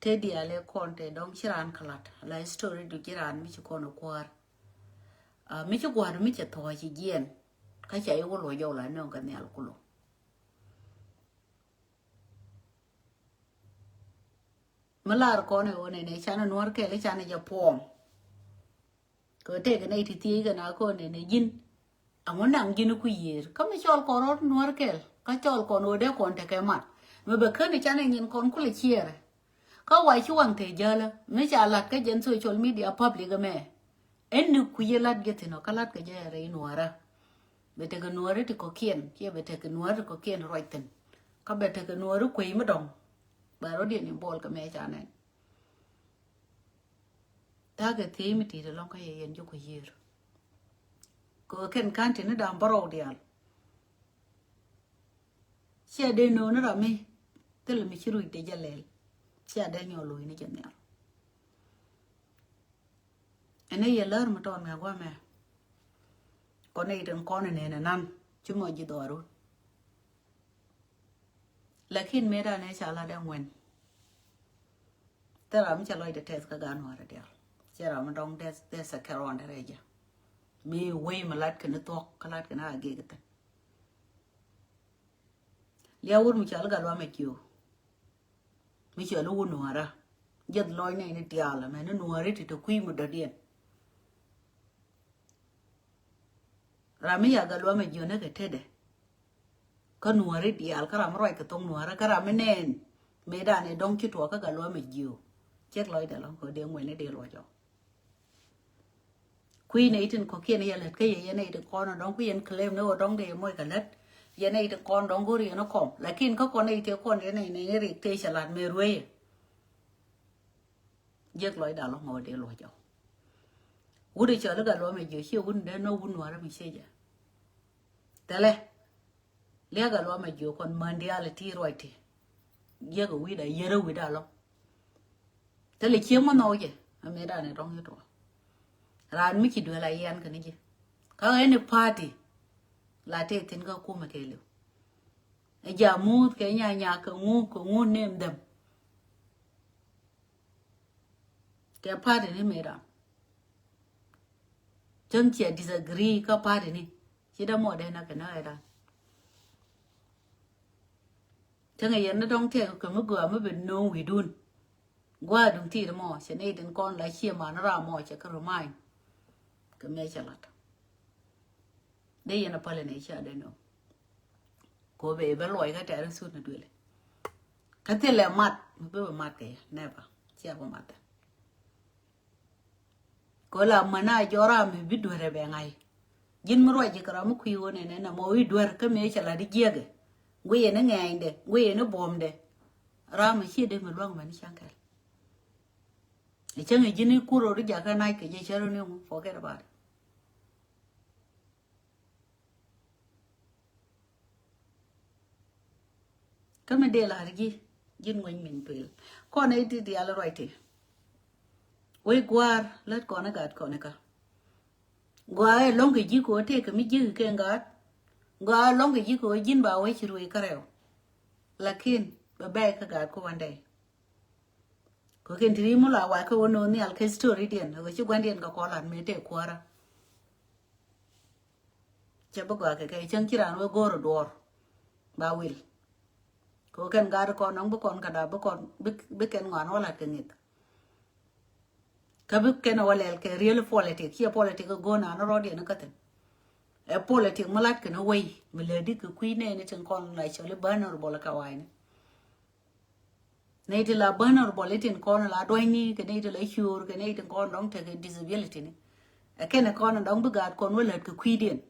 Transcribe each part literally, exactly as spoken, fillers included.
Te diaal ɛ kɔn te dɔ̱ŋ ci raan kɛ lat la story du ci raan mi ci kɔn ɛ kuäär. Mi ci gua̱a̱r mi cɛ thɔɔc ci jiɛn. Kä ca iwä luɔc jɔw la nööŋ kɛ nhial kulo. Mi lar kɔn ɛ wä nɛnɛ canɛ nuɔr kɛl canɛ jɛ puɔm. Kɛ tëëk nɛy ti thiec kɛ na kɔn nɛnɛ ji̱n. Aŋu naŋ ji̱n ku yiër kä mi cɔl kɔn rɔt nuɔr kɛl kä cɔl kɔn wä dee kɔn tekɛ mat. Mi bɛ kän i̱ canɛ nyin kɔn kulɛ ciɛɛrɛ. Kä wa ci waŋ te jälä mi ca lat kä jɛn social media public ɛmɛ. Ɛn ni kui̱ lat jɛ thin ɔ kä lat kɛ jɛ rɛy nuɔrä. Bɛ tekɛ nuɔri ti kɔkiɛn kiɛ bɛ tekɛ nuɔri ti kɔkiɛn ruac thin. Kä bɛ tekɛ nuɔri kuey mi dɔŋ. Bɛ rɔ diɛn in bɔl kɛ mɛ ca nɛn. Thakɛ thiec mi tit ɛlɔŋ kä yɛ yɛn ji̱ kui̱ yiër. Kɛ kɛn ka̱n tini da̱ŋ bärɔw diaal. Cia dee no̱o̱ni ram mi thilɛ mi ci ruc dee jɛ lɛl. Cia dee nyɔk lo̱c ni jɛ nhial. Ɛn ɛ yɛ lär mi tɔɔn mɛ guamɛ. Kɔn ɛ itin kɔn ɛ nɛn ɛ nan ci mɔ ji̱ dhɔaarun. Lakin mëë danɛ ca lat ɛ ŋuɛn. Thil ram mi cɛ lɔcdɛ tɛth kä gan wärä diaal. Cɛ ram mi dɔŋ dɛth dɛth ɛ kɛ rɔɔndɛ rɛy jɛ. Mi wei mi lat kɛn thuɔ̱k kä lat kɛn a gek thin. Liaw wut mi cɔal gal wa mɛ ciö. Mi cɔal wun nuɔrä. Jeth lɔcnɛ ni diaal mɛ ni nuɔri ti te kui̱ mi dɔ̱diɛn. Ram mi ya gal wa mɛ jiö ni kɛ tetdɛ. Kä nuɔri diaal kä ram mi ruac kɛ thoŋ nuɔrä kä ram mi nɛn. Mëë danɛ dɔ̱ŋ ci tuɔɔk kä gal wa mɛ jiö. Cɛk lɔcdɛ lɔ̱ŋ kɛ dee ŋuɛn ni dee luɔcɔ. Kui̱ nɛ itin kɔ̱kiɛn yɛ lät kä yɛ yɛn nɛ itin kɔn dɔ̱ŋ kui̱ yɛn claim ni wä dɔ̱ŋ dee yɛ moc kɛ lät. Yɛn nɛ itin kɔn dɔ̱ŋ go̱r yɛn kɔm lakin kä kɔn nɛ itin kɔn yɛn nɛ nɛ rik tëë cɛ lat mëë ruee. Jiɛk lɔcda lɔ ŋɔɔ dee luɔc ɔ. Wut ɛ cɔl i̱ gat luɔmɛ jiö ciɛ wut in dee nɔ wut nuɔrä mi ciɛ jɛ. Thilɛ. Liak a luam a jiök kɔn män diaal ti ruac ti. Jiäk a wi̱da yär a wi̱da lɔ. Thilɛ cieŋ mɔ nhɔk jɛ a mëë danɛ rɔ̱ŋ i̱ tuɔ. Raan mi ci duel a yian kɛ ni ji̱. Kä any party la tëë thi̱n kä kumɛ kɛ liw. Ɛ jamuuth kɛ nyanya kɛ ŋu kɛ ŋu name them. Kɛ party ni mëë dan. Cäŋ cia disagree kä party ni. Ci dee mɔ dee na kɛ na ɛ dan. Cäŋ ɛ yɛn ni dɔŋ tɛk kɛ mi gɔaa mi ben no̱o̱ŋ wi̱i̱dun. Gua̱a̱ duŋ ti̱i̱t mɔ cɛ ni din kɔn la cie man ram mɔ cɛ kä remind. Kɛ mëë cɛ lat. Dee yɛn a päl ɛn ɛ cia dee no̱o̱ŋ. Ko bɛ bɛ luɔc kä tɛɛr in sut ni duëli. Kä thilɛ mat mi bɛ bɛ mat kɛ yɛ never. Cia bɛ mat. Ko la män a jɔra mi bi duer ɛ bɛ ŋa̱c. Ji̱n mi ruac ji̱ kɛ ram mi kui̱ wä nɛnɛ na mɔ wi̱i̱ duer kä mëë cɛ la di jiɛkɛ. Guiyɛ ni ŋɛɛnydɛ guiyɛ ni buɔ̱mdɛ. Ram mi ciɛ dee mi luäŋ mɛn ca̱ŋ kɛl. Ɛ cäŋ ɛ ji̱n i̱ kur rot i̱ jakä nac kɛ jɛ cä rot ni ŋu forget about it. Kä mi dee la̱r ji̱ ji̱n ŋuäny min pil kɔn ɛ ti diaal ruac ti. Wec gua̱a̱r lät kɔn ɛ gat kɔn ɛ kä. Gɔaa ɛ lɔ̱ŋ kɛ ji̱ kɛ ɣöö tëëkɛ mi ji̱ kɛ gat. Gɔaa ɛ lɔ̱ŋ kɛ ji̱ kɛ ɣöö ji̱n ba wec ci ruëëc kärɛw. Lakin bɛ bɛ̈ɛ̈ kä gat kä one day. Kɛ kɛn ti ri mi la wac kä wä no̱o̱ŋ nhial kɛ story diɛn ɛ ɣöö ci gua̱ndiɛn kɛ kɔn lat mëë tëë kuäärä. Cɛ bi gɔaa kɛ kɛ cäŋ ci raan wee go̱o̱r ɛ duɔ̱ɔ̱r. Ba wil. Kɛ kɛn gaat kɔn nɔŋ bi kɔn kɛ da̱a̱ bi kɔn bi kɛn ŋɔaani wä la̱t kɛ ŋi̱th. Kä bi kɛn wä lɛl kɛ real politic ciɛ politic go̱o̱r naan rɔɔdiɛn kä thi̱n. Ɛ politic mi la̱t kɛn wei mi lɛ di kɛ kui̱ nɛɛni tin kɔn la cɔli bäär nɔr bɔl kɛ wa̱i̱ni. Nɛy ti la bäär nɔr bɔl itin kɔn la duɔ̱nyni kɛ nɛy ti la ciöör kɛ nɛy tin kɔn dɔ̱ŋ tekɛ disability ni. Ɛ kɛn ɛ kɔn dɔ̱ŋ bi gaat kɔn wä lät kɛ kui̱diɛn.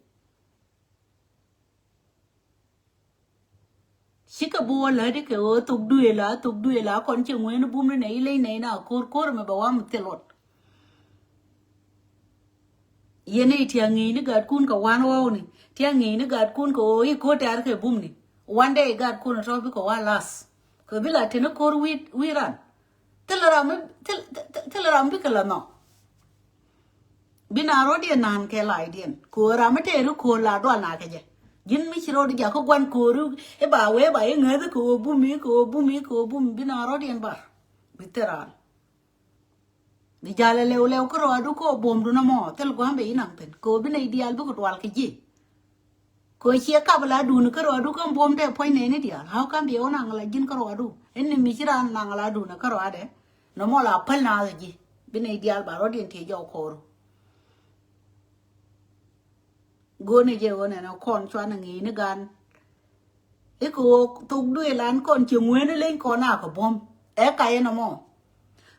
Cikɛ bi wä lätdi kɛ ɣöö thok duëël a thok duëël a kɔn cɛ ŋueen bum ni nɛ ilec nɛ ina ko̱r ko̱r mɛ bɛ wam thil luɔt. Yɛn i̱ tiaŋ ŋi̱i̱c ni gaatkun kɛ wan ɣɔwni tiaŋ ŋi̱i̱c ni gaatkun kɛ ɣöö i̱ ko̱r tɛ̈r kɛ bumni. Wan dee i̱ gaatkun tɔ̱ bikɛ wa las kɛ bi la teni ko̱r wi̱i̱ ran. Thil ram thil ram bikɛ la nhɔk. Bi na rɔ̱diɛn naan kɛ la̱a̱cdiɛn kɛ ɣöö ram mi tɛɛri ko̱o̱l la dual na kɛ jɛ. Ji̱n mi ci rɔ̱di jakä gua̱n ko̱o̱ri i̱ ba wee ba i̱ ŋäthi kɛ ɣöö bumi kɛ ɣöö bumi kɛ ɣöö bumi bi na rɔ̱diɛn bar. Bi thil ral. Bi jal ɛ lɛw lɛw kärɔadu kɛ ɣöö buɔ̱mdu nɔmɔ thil gua̱a̱m bɛ yi naŋ thi̱n kɛ ɣöö bi nɛy diaal bikɛ dual kɛ ji̱. Kɛ ɣöö ciɛ kap la duun kärɔadu kä buɔ̱m tɛ puɔ̱ny nɛɛni diaal. How come bi ɣän naŋ la ji̱n kärɔadu? Ɛn ni mi ci raan naŋ la duun kärɔadɛ. Nɔmɔ la päl naath ji̱ bi nɛy diaal ba rɔ̱diɛn tiee jɔw kɔɔru. Go̱o̱nɛ jɛ ɣöö nɛnɛ kɔn cuanɛ ŋi̱i̱cni gan. I̱ kɛ ɣöö thok duëël an kɔn ciɛ ŋueeni leny kɔn a kɛ buɔ̱m. Ɛ kay ɛn ɛmɔ.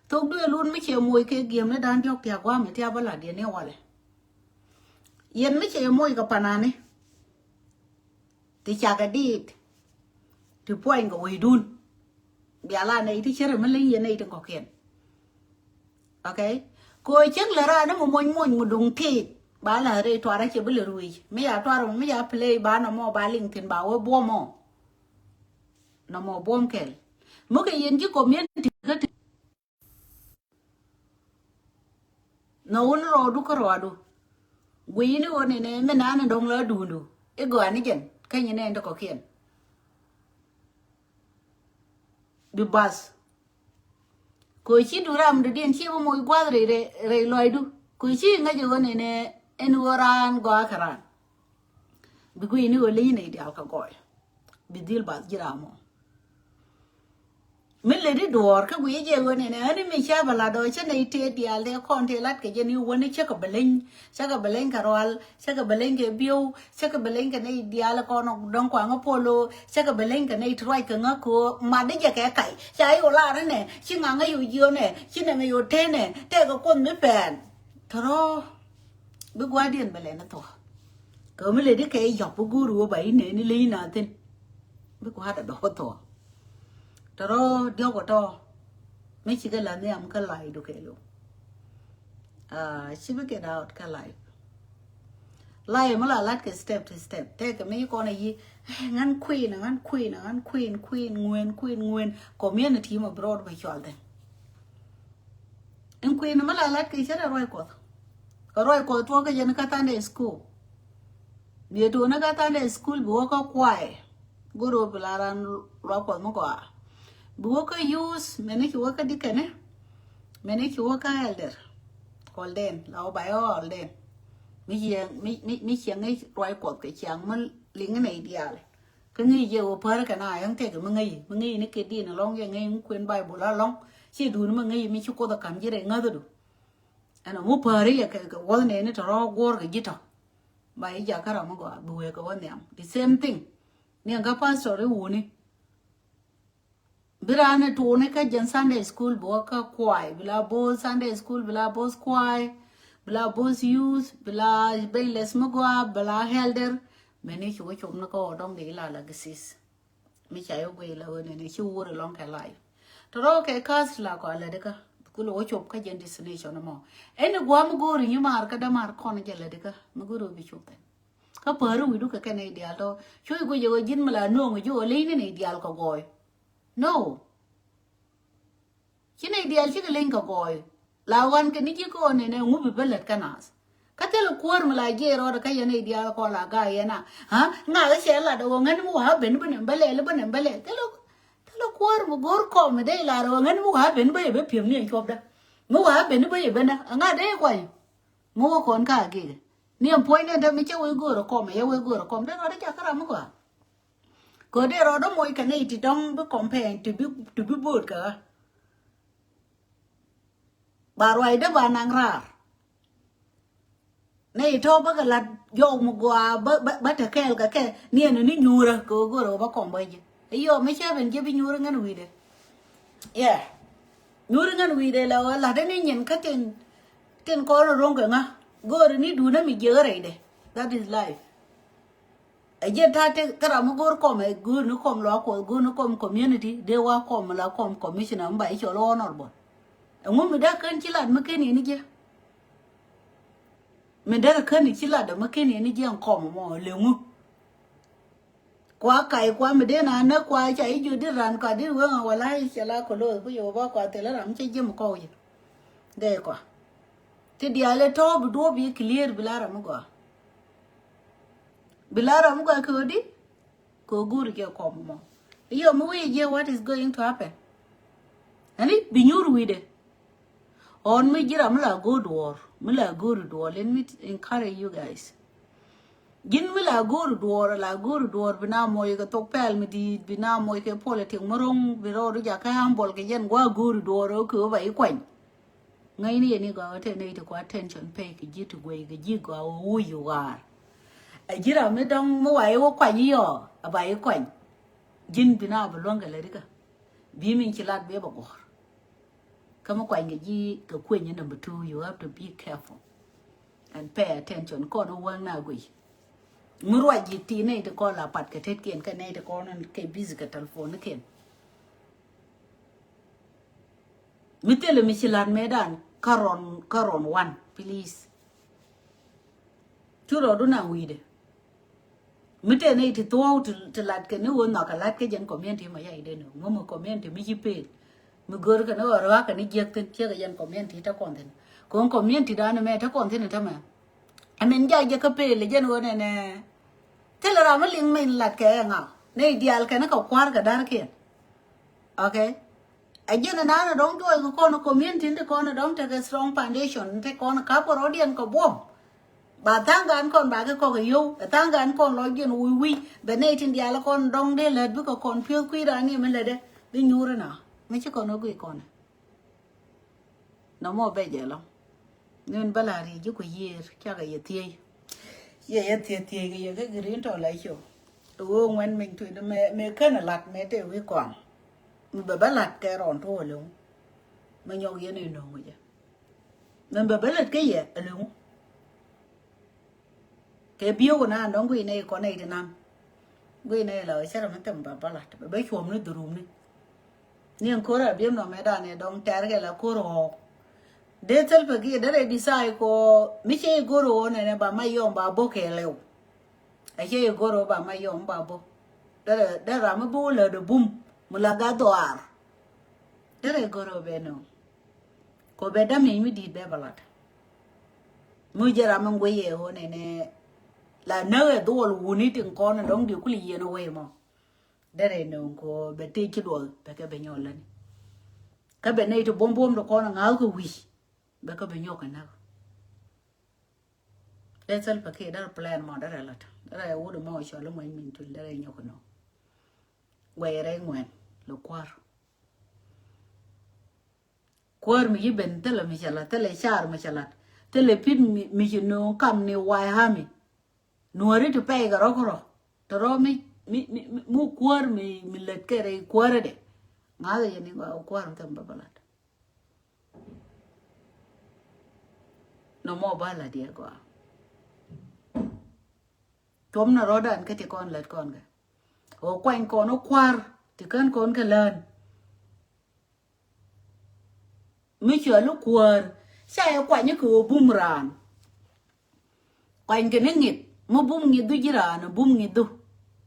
Thok duëël wun mi ciɛ moc kɛ gi̱eemni da̱a̱n diɔ̱k tiak gua̱a̱mɛ tiak bä la̱tdiɛn ni walɛ. Yɛn mi ciɛ moc kɛ panani. Ti cakɛ diit. Ti puɔ̱ny kɛ wecdun. Bia la nɛy ti cärɛ mi leny yɛn nɛy ti kɔ̱kiɛn. Okay. Kɛ ɣöö cäŋ lɛ raan ni mi muɔny muɔny mi duŋ tiit ba la rɛy tuarä cɛ bi lɛ ruic mi ya tuarä mi ya play ba nɔmɔ ba liŋ thi̱n ba wee buɔ̱mɔ. Nɔmɔ buɔ̱m kɛl mi kɛ yɛn ji̱ community kä ti. Nɔ wun rɔɔdu kä rɔɔdu. Guiyni ɣöö nɛnɛ mi naan in dɔ̱ŋ la duundu i̱ gɔaa ni jɛn kä nyin nɛn ti kɔ̱kiɛn. Bi bath. Kɛ ɣöö ci duun ram dɔ̱diɛn ci bi moc gua̱th rɛy rɛy rɛy lɔcdu. Kɛ ɣöö ci ŋäc ɣöö nɛnɛ ɛn ɣöö raan gɔaa kɛ raan. Bi guiyni ɣöö leny nɛy diaal kɛ gɔɔy. Bi dhil bath ji̱ ram mɔ. Mi lɛ di duɔ̱ɔ̱r kä guiy jɛ ɣöö nɛnɛ ɣän mi ca bɛ lat ɔ cä nɛy tëë diaal dee kɔn tëë lat kɛ jɛ ni wäni cä kɛ bɛ leny. Cä kɛ bɛ leny kɛ rual. Cä kɛ bɛ leny kɛ bieu. Cä kɛ bɛ leny kɛ nɛy diaal kɔn ɔ dɔ̱ŋ kuaŋä polo. Cä kɛ bɛ leny kɛ nɛy ti ruac kɛ ŋä kɛ ɣöö mat di jɛ kɛ kac ca yo̱ lar inɛ ci ŋaŋä yo̱ jiönɛ ci nɛmɛ yo̱ tënɛ tɛkɛ kuoth mi pɛn. Tɔrɔ. Bi gua̱a̱rdiɛn bɛ lɛn ɛ thuɔ̱k. Kɛ mi lɛ di kɛ yɔp bi guur wä ba inɛ ni leny na thin. Bi gua̱a̱r dɔ̱dɔ̱ kä thuɔ̱k. Tɔrɔ diɔ̱k ɔ tɔ. Mi cikɛ la nhiam kä life du kɛɛliw. Ci bi kɛ daawt kä life. Life mi la lat kɛ step to step tɛkɛ mi kɔn a yi. Ŋan queen ŋan queen ŋan queen queen ŋueen queen ŋueen community mɔ bi rɔɔd bɛ cual thin. In kui̱ni mi la lat kɛ cä rɛ ruac kuɔth. Kɛ ruac kuɔth tuɔɔk kɛ jɛn kä Sunday school. Biɛ tuɔɔk ni kä Sunday school bi wä kä kuay. Goro bi la ran ruac kuɔth mi gɔaa. Bi wä kä youth mɛni ci wä kä dikɛni. Mɛni ci wä kä elder. Kɔl den la wä ba yɛ ɔl den. Mi ciɛ mi mi mi ciɛ ŋic ruac kuɔth kɛ ciaŋ mi liŋi nɛy diaal. Kä ŋäc jɛ wä päri kɛ na yäŋ tëk mi ŋäc mi ŋäc ni kɛ din alɔŋ jɛ ŋäc mi kuen Baibul alɔŋ. Ci duun mi ŋäc mi ci kuoth akam ji̱ rɛy ŋäthädu. Ɛn ɔŋu päri yɛ kɛ kɛ wuɔth nɛni tɔrɔ guɔr kɛ ji̱ tɔ. Ba i̱ jakä ram mi gɔaa bi wee kɛ wä nhiam the same thing. Ni ɛn kä pastor i̱ wuni. Bi raan ɛ tuuni kä jɛn Sunday school bi wä kä kuay bi la both Sunday school bi la both kuay. Bi la both youth bi la beny lɛth mi gɔaa bi la elder. Mɛni ci wä cop ni kä ɣɔw dɔŋ di ila la gisis. Mi ca yɛ guiy la ɣöö nɛni ci wur ilɔŋ kɛ life. Tɔrɔ kɛ ka̱th la kɔ alɛ di kä. Kulɛ wä cop kä jɛn destination mɔ. Ɛn i̱ gua̱a̱m go̱o̱ri nyi maar kä dämaar kɔn jɛ lɛ di kä mi go̱o̱ri wä bi cop thɛn. Kä päri wi̱du kɛ kɛn i̱ diaal tɔ. Cuy guic ɛ ɣöö ji̱n mi la nuɔ̱ɔ̱ŋ ji̱ ɣöö leny ni ni diaal kɛ gɔɔy. No. Ci nɛy diaal cikɛ leny kɛ gɔɔy. La ɣɔn kɛ ni ji̱ kɔn nɛnɛ ŋu bi bä lät kä naath. Kä thilɛ kuäär mi la jiɛc rɔɔdɛ kä yɛn nɛy diaal kɔn la ga̱a̱ yɛn a. Ha? Ŋa̱th cɛ lat ɛ ɣöö ŋän mi wa̱a̱ ben bä nɛm bä lɛl bä nɛm bä lɛl. Thilɛ thilɛ kuäär mi go̱o̱r kɔm mi dee lar ɛ ɣöö ŋän mi wa̱a̱ ben bä yɛ bä pi̱em ni ɛn cuɔpdä. Mi wa̱a̱ ben bä yɛ ben a ŋa̱th dee kuany. Mi wä kɔn ka agikɛ. Ni ɛn puɔ̱ny nɛn te mi cä wee go̱o̱r ɛ kɔm ɛ yɛ wee go̱o̱r ɛ kɔm dee rɔɔdɛ ca kä ram mi gɔaa. Kɛ dee rɔɔdɛ moc kɛ nɛy ti dɔ̱ŋ bi campaign ti bi ti bi bo̱o̱t kɛ ɣä. Ba ruacdä ba naŋ raar. Nɛy tɔ̱ bä kɛ lat jɔw mi gɔaa bä bä bä te kɛɛl kɛ kɛ ni ɛn ni nyuurä kɛ ɣöö go̱rɛ ɣöö bä kɔm bä ji̱. Iyɔ mi cä ben ji̱ bi nyuurä ŋän wi̱i̱dɛ. Yeah. Nyuurä ŋän wi̱i̱dɛ la ɣöö latdä ni nyin kä tin tin kɔn ro̱ŋ kɛ ŋä go̱rɛ ni duunä mi jiäkä rɛydɛ. That is life. Ɛ jɛn ta̱a̱ tek kä ram mi go̱o̱r kɔm ɛ go̱o̱r ni kɔm lɔa kuɔth go̱o̱r ni kɔm community dee wa kɔm la kɔm commissioner mi ba i̱ cɔl honorable. Ɛŋu mi dee kän ci lat mi ken yɛn i̱ jiɛ. Mi dee kän i̱ ci lat mi ken yɛn i̱ jiɛ ɛn kɔm mɔ leŋu. Kua kac kua mi dee na näk kua ca i̱ jiö dit ran kua dit weŋ a wala i̱ cɛ la koloth ku yɛ wä ba kua thilɛ ram cɛ jiɛ mi kɔw yɛ. Dee kua. Ti diaal ɛ tɔ̱ bi duɔ̱ɔ̱p i̱ clear bi la ram mi gɔaa. Bi la ram mi gɔaa kɛ ɣöö di. Kɛ ɣöö go̱o̱ri jɛ kɔm mɔ. Iyɔ mi wi̱i̱ jiɛ what is going to happen. Ɛni bi nyuur wi̱i̱dɛ. Ɣɔn mi ji̱ ram mi la go̱o̱r duɔ̱ɔ̱r, mi la go̱o̱r duɔ̱ɔ̱r, let me encourage you guys. Ji̱n mi la go̱o̱r duɔ̱ɔ̱r, la go̱o̱r duɔ̱ɔ̱r bi na moc kɛ thok pɛl mi di̱i̱t, bi na moc kɛ politik mi ro̱ŋ, bi rɔɔdu jakä humble kɛ jɛn gua̱a̱ go̱o̱r duɔ̱ɔ̱r, ɣöö kɛ ɣöö ba i̱ kuany. Ŋäcni yɛn i̱ gɔaa ɣöö te nɛy ti kua attention pay kɛ ji̱ ti guey kɛ ji̱ gɔaa ɣöö wuc i̱ ɣaar. Ɛ ji̱ ram mi dɔ̱ŋ mi wa i̱ wä kuany i̱ yɔɔ, a ba i̱ kuany. Ji̱n bi na bi luäŋ kɛ lɛ rikä. Bi min ci lat bi bɛ gɔ̱r. Kä mi kuany kɛ ji̱ kɛ kueny i̱ number two, you have to be careful and pay attention. Kɔn i̱ wäŋ na guiy. Mi ruac ji̱ ti nɛy ti kɔn la pat kɛ tetkiɛn kɛ nɛy ti kɔn kɛ busy kɛ telephone kiɛn. Mi thilɛ mi ci lat mëëdan kä round, kä round one, please. Cu rɔɔdu naŋ wi̱i̱dɛ. Mi tëë nɛy ti thuɔ̱ɔ̱k ti, ti lat kɛ ni ɣöö nhɔakä lat kä jɛn community ma yay den ɣöö ŋuɔ̱mɛ community mi ci peel. Mi gör kɛ ni ɣöö rɔ̱a̱kɛ ni jiäk thi̱n ciek kɛ jɛn community te kɔn thi̱n. Kɛ ɣöö community dan mɛ te kɔn thi̱n te mɛ. Ɛ min jac jɛ kä peel jɛn ɣöö nɛnɛ. Thilɛ ram mi liŋ min lat kɛ ɛ ŋa̱. Nɛy diaal kɛn kɛ kua̱r kɛ da̱rkiɛn. Okay. Ɛ ji̱n ɛ naan ɛ dɔ̱ŋ juɔc kɛ kɔn community ti kɔn ɛ dɔ̱ŋ tekɛ strong foundation ti kɔn kap kɛ rɔ̱diɛn kɛ buɔ̱m. Ba tha̱a̱ŋ gan kɔn ba kɛ kɔk ɛ yio̱w ɛ tha̱a̱ŋ gan kɔn lɔc jiɛn wi̱i̱ wi̱i̱ bɛ nɛy tin diaal kɔn dɔ̱ŋ dee lät bikɛ kɔn piöth kui̱ raan ni mi lätdɛ bi nyuuri na mi ci kɔn ɛ guic kɔn. Nɔmɔ bɛ jɛ lɔ. Ni wun bä la ri ji̱ ku yiër cakɛ yɛ thiey. Yɛ yɛ thiey thiey kɛ yɛ kä green tɔ la cop. Ɣöö ŋuɛn miny tui̱n mɛ, mɛ känɛ lat mɛ tëë wi̱i̱ kɔaŋ. Mi bɛ bä lat kɛ rɔɔn tuɔɔk ɛ lo̱ŋ. Mɛ nyɔk yɛn ɛ no̱o̱ŋ jɛ. Mɛ bɛ bä lät kä yɛ ɛ lo̱ŋ. Kɛ bi̱i̱ wä na dɔ̱ŋ guiy nɛy kɔn nɛy ti naŋ. Guiy nɛy la cä rɛ mi thɛm ba bä lat bɛ bä cuɔm ni dhurumni. Ni ɛn ko̱r a bi̱i̱m nɔ mɛ danɛ dɔ̱ŋ tɛr kɛ la ko̱r ɣɔɔk. Dee thil pɛ giɛ derɛ decide kɔ mi cɛ i̱ go̱r ɣɔɔ nɛnɛ ba ma yɔm ba bo̱ kɛ lɛw. A cɛ i̱ go̱r ɣɔɔ ba ma yɔm ba bo̱. Derɛ derɛ ram mi bo̱ lät ɛ bum mi la gat dhɔaar. Derɛ go̱r ɣɔɔ bɛ nɔ. Kɔ bɛ dämic mi di̱i̱t bɛ bä lat. Mi jɛ ram mi ŋuec yɛ ɣöö nɛnɛ la näk ɛ dhuɔl wuni tin kɔn ɛ dɔ̱ŋ diɛ kuli yieen ɛ wee mɔ. Derɛ nööŋ kɔ bɛ tëë ci duɔth bɛ kɛ bɛ nyɔk lätni. Kä bɛ nɛy ti buɔ̱m buɔ̱m ti kɔn ɛ ŋa̱th kɛ wi̱c bɛ kɛ bɛ nyɔk kɛ näk. Dee Salva Kiir derɛ plan mɔ derɛ lat derɛ wut mɔ cɔl i̱ muɛny min tuil derɛ nyɔk kɛ nööŋ. Guɛy rɛy ŋuɛn lɛ kuäär. Kuäär mi ci ben thilɛ mi cɛ lat thilɛ car mi cɛ lat thilɛ pit mi, mi ci nööŋ kam ni way hami. Nuɔ̱ri ti pɛy kɛ rɔ kɛ rɔ tɛ rɔ mi, mi, mi, mi, mi kuäär mi, mi lät kɛ rɛy kuäärä dɛ. Ŋa̱thɛ yɛ ni ŋɔak kuäär mi thɛm bä bä lat. Nɔmɔ ba lat yɛ gɔaa. Cuɔm na rɔ̱dan kä ti kɔn lät kɔn kɛ. Ɣöö kuany kɔn ɔ kua̱r ti kän kɔn kɛ lään. Mi cɔal i̱ kuäär ca yɛ kuany i̱ kɛ ɣöö bum raan. Kuany kɛ ni ŋi̱th mi bum ŋi̱thu ji̱ raan bum ŋi̱thu.